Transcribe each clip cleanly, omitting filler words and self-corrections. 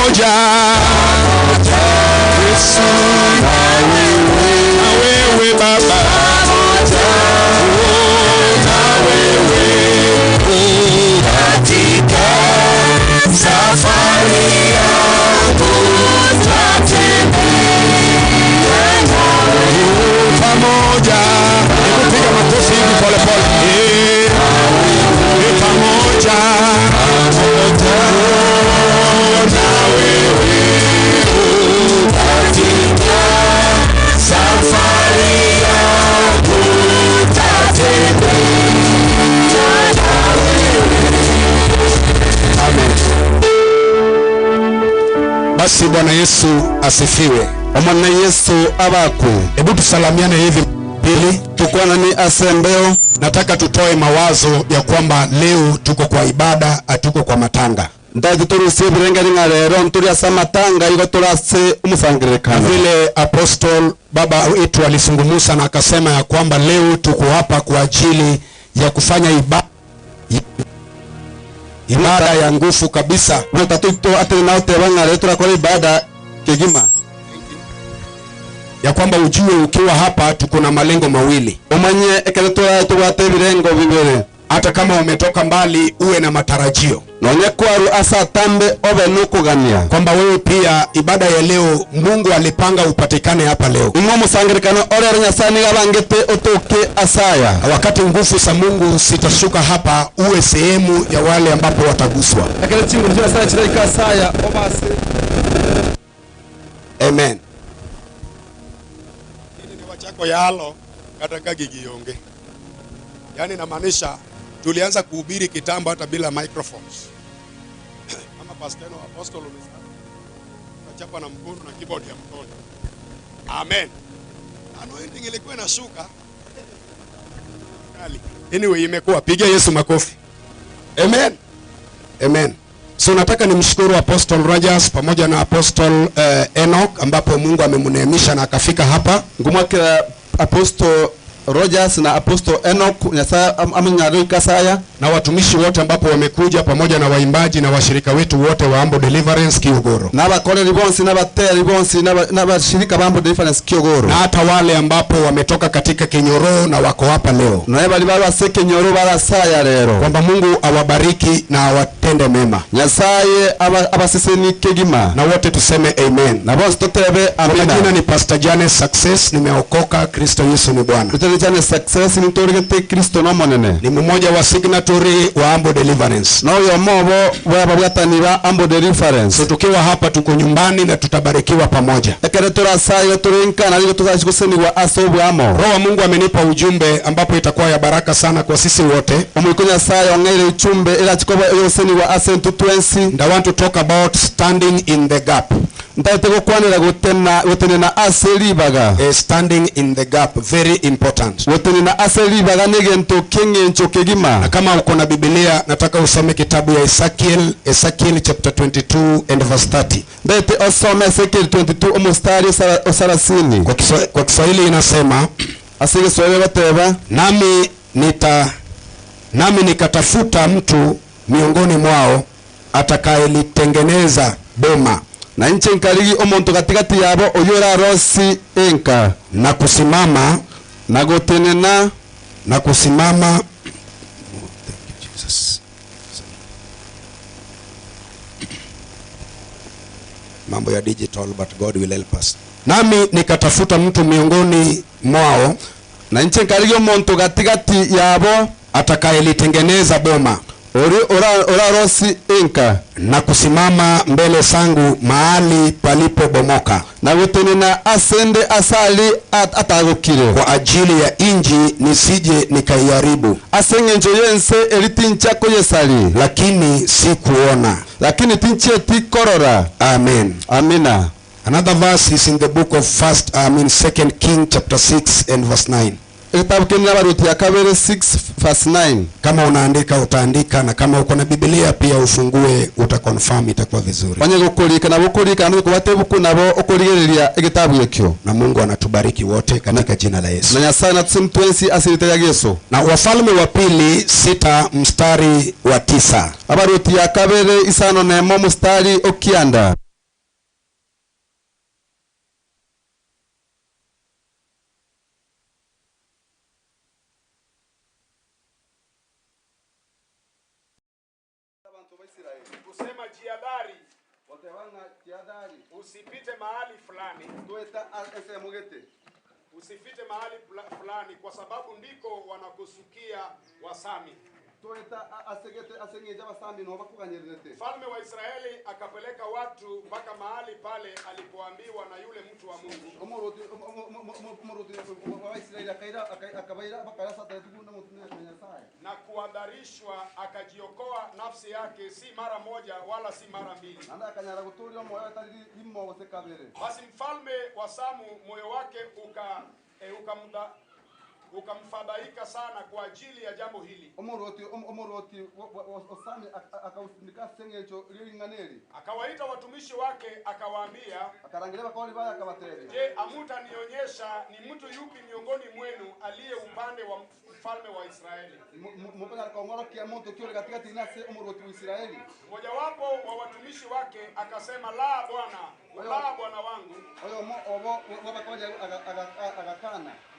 Pamoja Yesu na wewe Baba, oh, na wewe, oh, katika safari yangu tatembea nawe pamoja. Hebu piga makofi hivi pole pole. Eh, eh, pamoja, oh, na wewe, oh, katika safari yangu tatembea na wewe. Amen. Basi Bwana Yesu asifiwe. Omwana Yesu abakwe. Hebu tusalamiane hivi pili. Tukwanani asembeo. Nataka tutoe mawazo ya kwamba leo tuko kwa ibada, hatuko kwa matanga. Ndathi turusie birengeri ng'a rero nturi ase amatanga igo turase omusangererekano. Vile Apostle baba wetu alizungumza na akasema ya kwamba leo tuko hapa kwa ajili ya kufanya ibada ya nguvu kabisa. Natatu ate na oteba ng'a rero turakora ibada kegima. Ya kwamba ujue ukiwa hapa tuko na malengo mawili. Umanye ekere tubwate birengo bibere. Hata kama umetoka mbali uwe na matarajio. Nonye kwaru asa tambe obe nukugania. Kwamba wewe pia ibada ya leo Mungu alipanga upatikane hapa leo. Ingo musangirekano orero Nyasaye gabangete otoke asaya. Na wakati nguvu za Mungu zitashuka hapa uwe sehemu ya wale ambapo wataguswa. Ekere chingu Nyasaye chiraika asaya obase. Amen. Hili ni wachako yalo kata gigionge. Yaani inamaanisha tulianza kuhubiri kitambo hata bila microphones. Kama Pastor Apostle umesema, tunachapa na mkono na keyboard ya mkono. Amen. Anointing ilikuwa inashuka. Kali. Anyway, imekuwa. Piga Yesu makofi. Amen. Amen. So nataka nimshukuru Apostle Rogers pamoja na Apostle Enoch ambapo Mungu amemneemisha na akafika hapa. Ngumwakira Apostle Rogers na Apostle Enoch Nyasaye amenyaroi kasaya na watumishi wote ambapo wamekuja pamoja na waimbaji na washirika wetu wote wa Ambo Deliverance Kiogoro. Na abakoreri bonsi n'abateri bonsi n'abashirika ba Ambo Deliverance Kiogoro. Na hata wale ambapo wametoka katika Kenyoro na wako hapa leo. Na bali barase Kenyoro barasaya lero. Kwamba Mungu awabariki na awatende mema. Nyasaye abaseseni kegima. Na wote tuseme amen. Na bonsi totebe amina. Kwa jina ni Pastor Jane Success, nimeokoka, Kristo Yesu ni Bwana. Jane Success ni torigete Kristo no monene. Ni mmoja wa signatory wa Ambo Deliverance. Na uyo mobo wa babwatani ba Ambo Deliverance. So tukiwa hapa tuko nyumbani na tutabarikiwa pamoja. Ekere turasayo turinka na riko tuzachikuseniwa aso bwamo. Roho wa Mungu amenipa ujumbe ambapo itakuwa ya baraka sana kwa sisi wote. Omuikonya sayo ngaire uchumbe ila chikoba yoseniwa ase ntutwensi. And I want to talk about standing in the gap. Ntate gokwanira gutena gutenena ase ribaga. Standing in the gap, very important. Gutenena ase ribaga negento keng'encho kegima. Na kama uko na Biblia nataka usome kitabu ya Ezekiel, Ezekiel chapter 22 and verse 30. Ndete osome Ezekiel 22 omustari osarasini. Kwa Kiswahili inasema asige Swahili bateba, nami nikatafuta mtu miongoni mwao atakayelitengeneza boma. Na nche nkarigi omuntu katikati yabo oyora rosi enka na kusimama na gotenena na kusimama. Thank you Jesus. Mambo ya digital, but God will help us. Nami nikatafuta mtu miongoni mwao na nche nkarigi omuntu katikati yabo atakayelitengeneza boma ora rosi enka na kusimama mbele zangu mahali palipobomoka na gutenena asende asali atagukire kwa ajili ya inji nisije nikaiharibu asenge yense eritincha koyesali lakini sikuona lakini tinche tikorora. Amen. Amina. Another verse is in the book of Second King chapter 6 and verse 9. Kitabu kina Baruti ya kabere 6 verse 9. Kama unaandika utaandika, na kama uko na Biblia pia ufungue, utaconfirm, itakuwa vizuri. Onye gukurika na gukurika no kubate buku nabo okurigereria egitabu ekyo. Na Mungu anatubariki wote katika jina la Yesu. Na Nyasaye natsimtwensi asirite ya Yesu. Na Wafalme wa Pili 6 mstari wa 9. Abaruti ya kabere isano nemo mstari okianda. Kusema jihadhari, usipite mahali fulani, usipite mahali fulani, kwa sababu ndiko wanakusukia Wasami. Mfalme wa Israeli akapeleka watu mpaka mahali pale alipoambiwa na yule mtu wa Mungu. Na kuadharishwa akajiokoa nafsi yake, si mara moja wala si mara mbili. Basi mfalme wa Samu moyo wake ukamfadhaika sana kwa ajili ya jambo hili. Akawaita watumishi wake akawaambia, je, hamtanionyesha ni mtu yupi miongoni mwenu aliye upande wa mfalme wa Israeli? Mmojawapo wa watumishi wake akasema, la bwana, la bwana wangu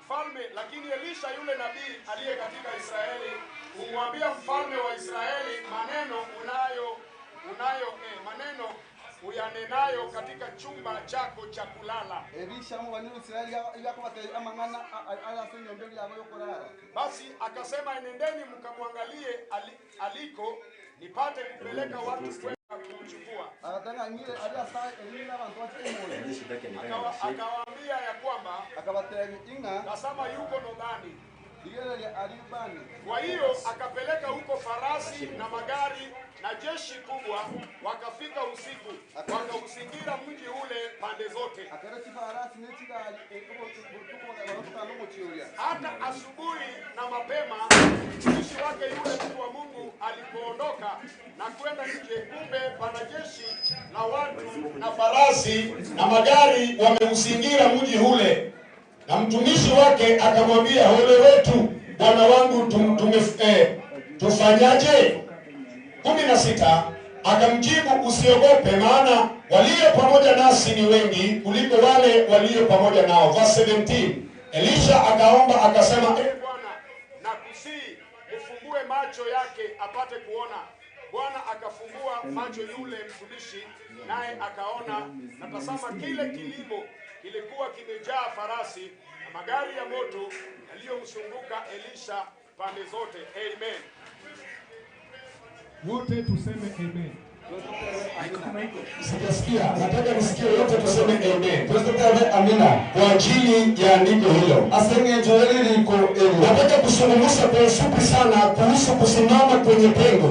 mfalme. Lakini Elisha yule nabii aliye katika Israeli umwambia mfalme wa Israeli maneno maneno uyanenayo katika chumba chako cha kulala. Basi akasema, enendeni mkamwangalie aliko, nipate kupeleka watu kwenda kumchukua. Akawaambia ya kwamba tazama yuko Dodani. Kwa hiyo akapeleka huko farasi na magari na jeshi kubwa, wakafika usiku, wakauzingira mji ule pande zote. Hata asubuhi na mapema mtumishi wake yule mtu wa Mungu alipoondoka na kwenda nje, kumbe pana jeshi la watu na farasi na magari wameuzingira mji ule. Na mtumishi wake akamwambia, ole wetu bwana wangu, tufanyaje? 16 akamjibu, usiogope, maana walio pamoja nasi ni wengi kuliko wale walio pamoja nao. Verse 17, Elisha akaomba akasema, e Bwana, nakusihi ufungue macho yake apate kuona. Bwana akafungua macho yule mtumishi, naye akaona, na tazama kile kilimo kilikuwa kimejaa farasi na magari ya moto yaliyomzunguka Elisha pande zote. Amen. Wote tuseme amen. Sijasikia, nataka nisikie wote tuseme amen. Tuseme amina kwa ajili ya andiko hilo. Nataka kuzungumza kwa ufupi sana kuhusu kusimama kwenye pengo.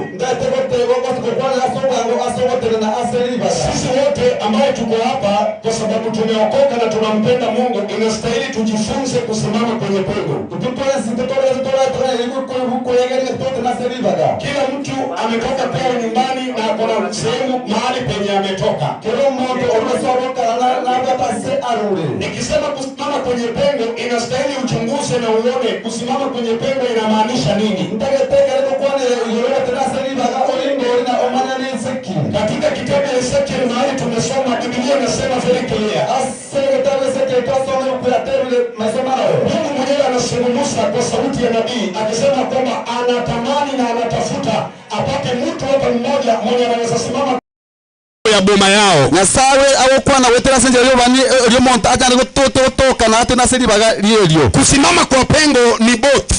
Sisi wote ambao tuko hapa kwa sababu tumeokoka na tunampenda Mungu, inastahili tujifunze kusimama kwenye pengo. Kila mtu ametoka kwao nyumbani na kuna sehemu mahali penye ametoka. Nikisema kusimama kwenye pengo, inastahili uchunguze na uone kusimama kwenye pengo inamaanisha nini. Katika kitabu cha Ezekiel mahali tumesoma, Biblia inasema very clear. Mungu mwenyewe anazungumza kwa sauti ya nabii akisema kwamba anatamani na anatafuta apate mtu hata mmoja mwenye anaweza simama ya boma yao. Nyasawe awokwana wetera senje yobani ryomonta ajana gototoka na atena seri baga ryerio. Kusimama kwa pengo ni both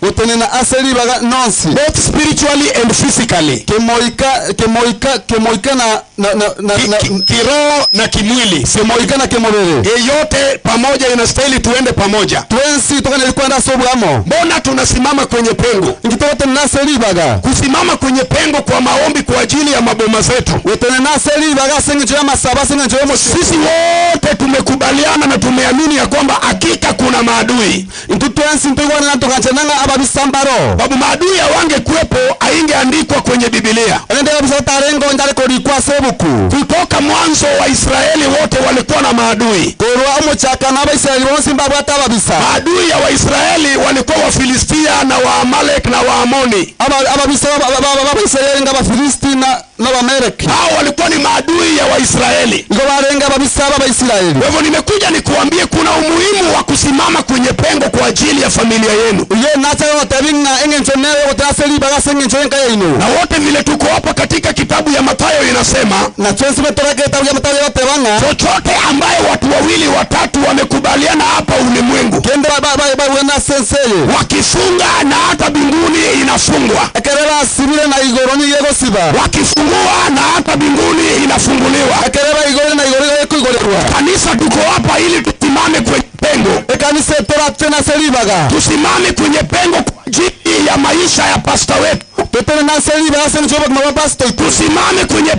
gotenena aseri baga nonsi, both spiritually and physically. Kemoika kemoika kemoika na na na, na kiroho na kimwili, kemoika na kimwili, yeyote pamoja inastahili tuende pamoja. Twensi tokana ilikuwa sobwamo. Mbona tunasimama kwenye pengo? Ngitote na seri baga. Kusimama kwenye pengo kwa maombi kwa ajili ya maboma zetu. Wetene na seri baga sengejo ya masaba sengejo ya sisi wote tumekubaliana na tumeamini ya kwamba hakika kuna maadui. Ntutwensi ntugwana na tokancenanga ababisambaro. Babu maadui hawangekuwepo aingeandikwa kwenye Biblia. Kutoka mwanzo wa Israeli wote walikuwa na maadui. Maadui ya Waisraeli walikuwa Wafilistia na Waamalek na Waamoni. Hao walikuwa ni maadui ya Waisraeli. Kwa hivyo nimekuja nikuambie kuna umuhimu wa kusimama kwenye pengo kwa ajili ya familia yenu. Na wote vile tuko hapa katika kitabu inasema, Na twensi betorageta bya matayo batebanga, chochote ambaye watu wawili watatu wamekubaliana hapa ulimwengu, kende ba wena senseye, wakifunga na hata mbinguni inafungwa, ekere basibire na igoro nigegosiba, wakifungua na hata mbinguni inafunguliwa. Ekere baigore na igoro igekuigorerwa. Kanisa, tuko hapa ili tusimame kwenye pengo, Ekanisa etoratwe nase ribaga, tusimame kwenye pengo kwa ajili ya maisha ya pasta wetu, totene nase ribaga ase nchobo kuma pastor itu, tusimame kwenye